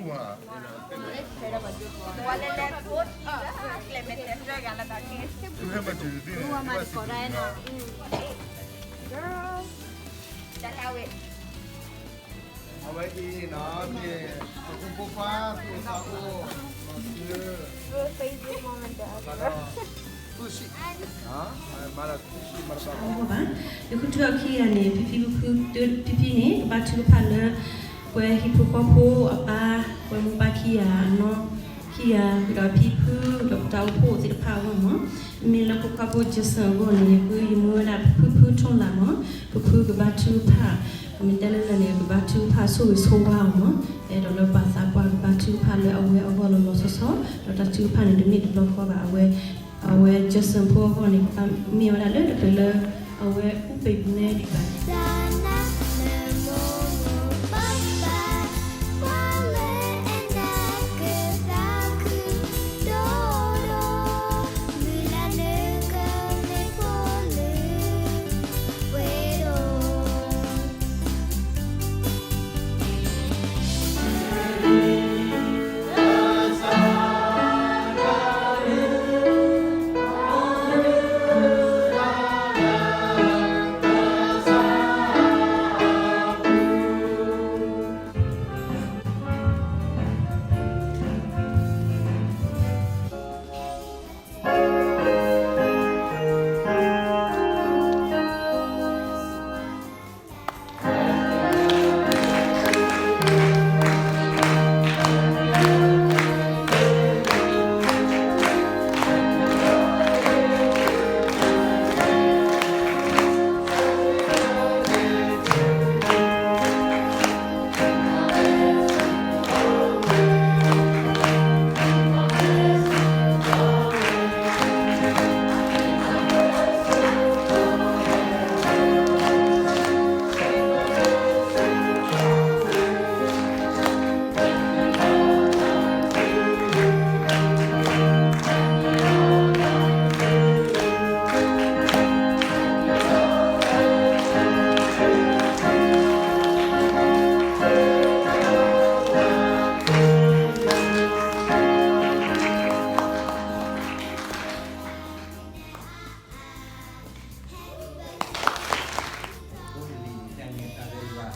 ဝဲလဲၤလဲၤဖိ ကျဲမဲာ်တဲၤတြဲဂၤလၢတၢ်က့ တၢ်ကဝဲ အဝဲအံၤနီၤ မ့ၢ်ပဖိခွါသူၣ်သးအိၣ် မၤသု သူၣ်ဆံး မၤလၢသူၣ်ဆံးမၤလၢဘၣ်ဘၣ် ယဃုထၢအခံဂၤန့ၣ် ဖံဖံဖုဖု ဖံဖံန့ၣ် ကဘါထုကဖၣ်လၢ ပှၤဟံၣ်ဖိဃီဖိအပၢ် ပှၤမိၢ်ပၢ်ခံဂၤအနီၢ်ခံဂၤ ဒီးဖံဖု ဒီးပတၢ်အိၣ်ဖှိၣ်သ့ၣ်တဖၣ်အဂီၢ်မး မ့ၢ်လၢဖိခွါဖိ Jason အဂီၢ်န့ၣ် ယဃုယမူဝဲဒၣ်ဖုဖုထုံးလၢ်မး ဖုဖုကဘါထုကဖၣ် မ့ၢ်တဲလၢလၢ်န့ၣ် ကဘါထုကဖၣ်ဆိၣ်ဂ့ၤဆိၣ်ဝါအီၤမး အဲၣ်ဒိးလၢပှၤသးပှၢ်ကဘါထုကဖၣ်လၢအဝဲအဂီၢ်လီၤလီၤဆီဆီ ဒီးတၢ်ထုကဖၣ်န့ၣ် တမ့ၢ်တဘျီဃီဘၣ် အဝဲ အဝဲ Jason ဖိအဂီၢ်န့ၣ် မ့ၢ်ဝဲဒၣ်လၢတချုးလၢ အဝဲအိၣ်ပ့ၤပူၤန့ၣ်ဒံးဘၣ် အဃိန့ၣ် တၢ်န့ၢ်သါလၢယွၤ,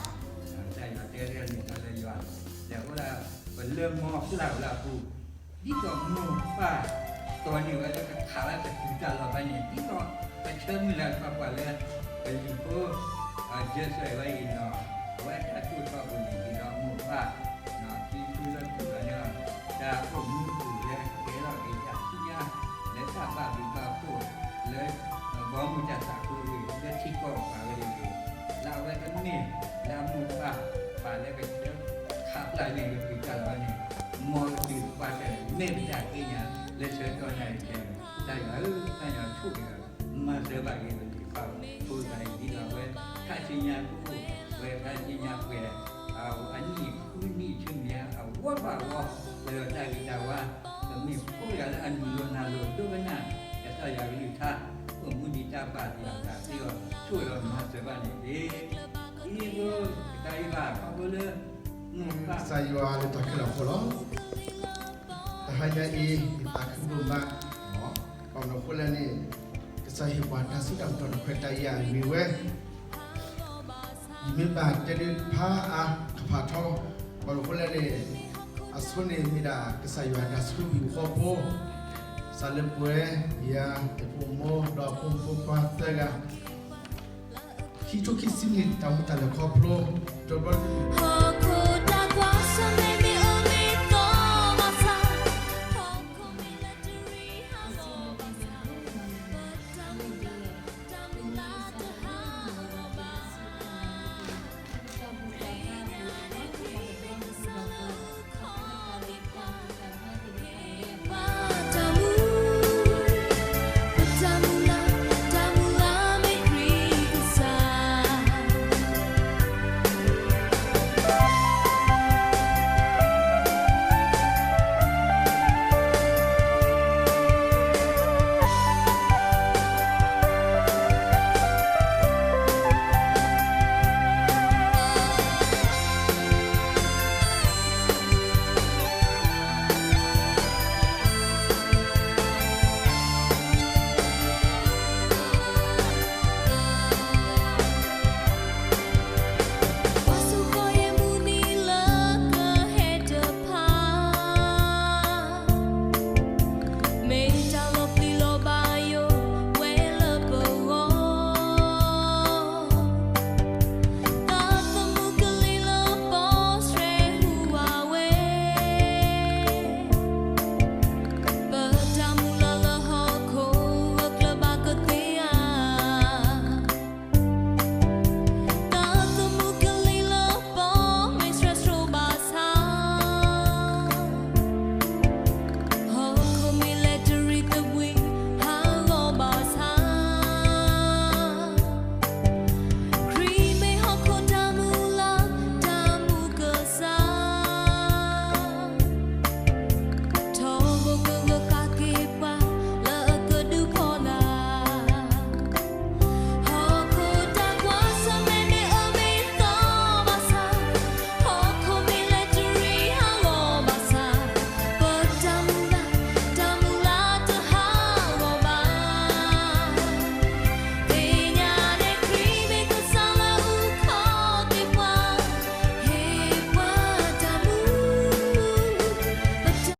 တၢ်ယွၤတဲတၢ်န့ၢ်သါလၢယွၤ, လဲၤအိၣ်ဒၣ် ပလၢမီၢ်ပျၢ်ဝဲလၢအပူၤ, ဒ်သိးမိၢ်ပၢ် တီန့ၢ်ဝဲလၢကခးလၢကတုၤတၢ်လီၤဘၣ်န့ၣ် ဒ်သိးပဆၢမုၢ်လၢ်ပှၤလၢ ပလံၤဖိ ကၢဆၢဝဲအံၤနီၤ, အဝဲတၢ်တိၢ်ထီၣ်ပူၤန့ၣ် ဒ်သိးမိၢ်ပၢ် ခံဖုလၢထူၣ်လီၤန့ၣ် တၢ်အိၣ်မူပူၤလၢကဲထီၣ်က့ၤတၢ်ဆူညါ လၢတၢ်ဘၣ်ဘျုးဘၣ်ဖှိၣ်လၢ ဘီမုၢ်တၢ်သးခုအဂ့ၢ် လၢထံကီၢ်ပၤဝဲန့ၣ် လၢအဝဲကမ့ၢ်လၢအမိၢ်ပၢ် ပာ်လၢကဆၢခးပျၢ်န့ၣ် ကတုၤတၢ်လီၤန့ၣ် မ်ကတုၤပှၤတၢ်န့ၣ် မ့ၢ်ပတၢ်ဃ့ညါ လၢဆၢကတီၢ်နၣ်ရံၣ်ခဲန့ၣ် တၢ်ယွၤဧၢ တၢ်ယွၤဆိၣ်ဂ့ၤ မၤစၢၤဘၣ်က့ၤပလံၤပှၤဖိသၣ်အံၤဒ်သိးအဝဲ ခါဆူညါကအိၣ်ဝဲ ခါဆူညါပှဲၤ အနံၣ်ဃုနံၣ်ဆူမဲာ်ညါ အဝီဘၣ်ဝီ ပှဲၤဒီးတၢ်ဂ့ၤတၢ်ဝါ ကမ့ၢ်ဖိတဂၤလၢအနုာ်လီၤနၤလီၤဒိကနၣ် ကစၢ်ယွၤကလုၢ်ကထါ အိၣ်မူဒံးတၢ်ဘၣ်တၢ်သ့အီၤ ဆိၣ်ဂ့ၤဒီးမၤစၢၤဘၣ်န့ၣ်တက့ၢ်. ဒ်သိးကစၢ်ယွၤဘၣ် ခီဖျိလၢ မိၢ်ပၢ် ကစၢ်ယွၤလၢတၢ်ခဲလၢာ်အဃိလီၤ. တဟါညါအံၤ ယသးခုဒိၣ်မး ဘၣ်မနုၤအဃိလဲၣ်န့ၣ် ကစၢ်ဟ့ၣ်ပှၤတၢ်စိတၢ်ကမီၤတခွဲးတၢ်အံၤအဂ့ၤဝဲ ယမ့ၢ်ဘၣ်တဲဒုးဖးအါကဖးထီ ဘၣ်မနုၤအဃိလဲၣ်န့ၣ် အဆိန့ၣ်မ့ၢ်ဒၣ်ကစၢ်ယွၤတၢ်ဆိၣ်ဂ့ၤအဃိဖိ စးလၢပှဲၤ ယၤ ယဖိမိၢ် ဒီးဖိမုၣ်ဖိခွါသၢဂၤ ခံထိခံဆံနံၣ်တၢ်မူတၢ်လဲၤခီဖျိ တဘျီ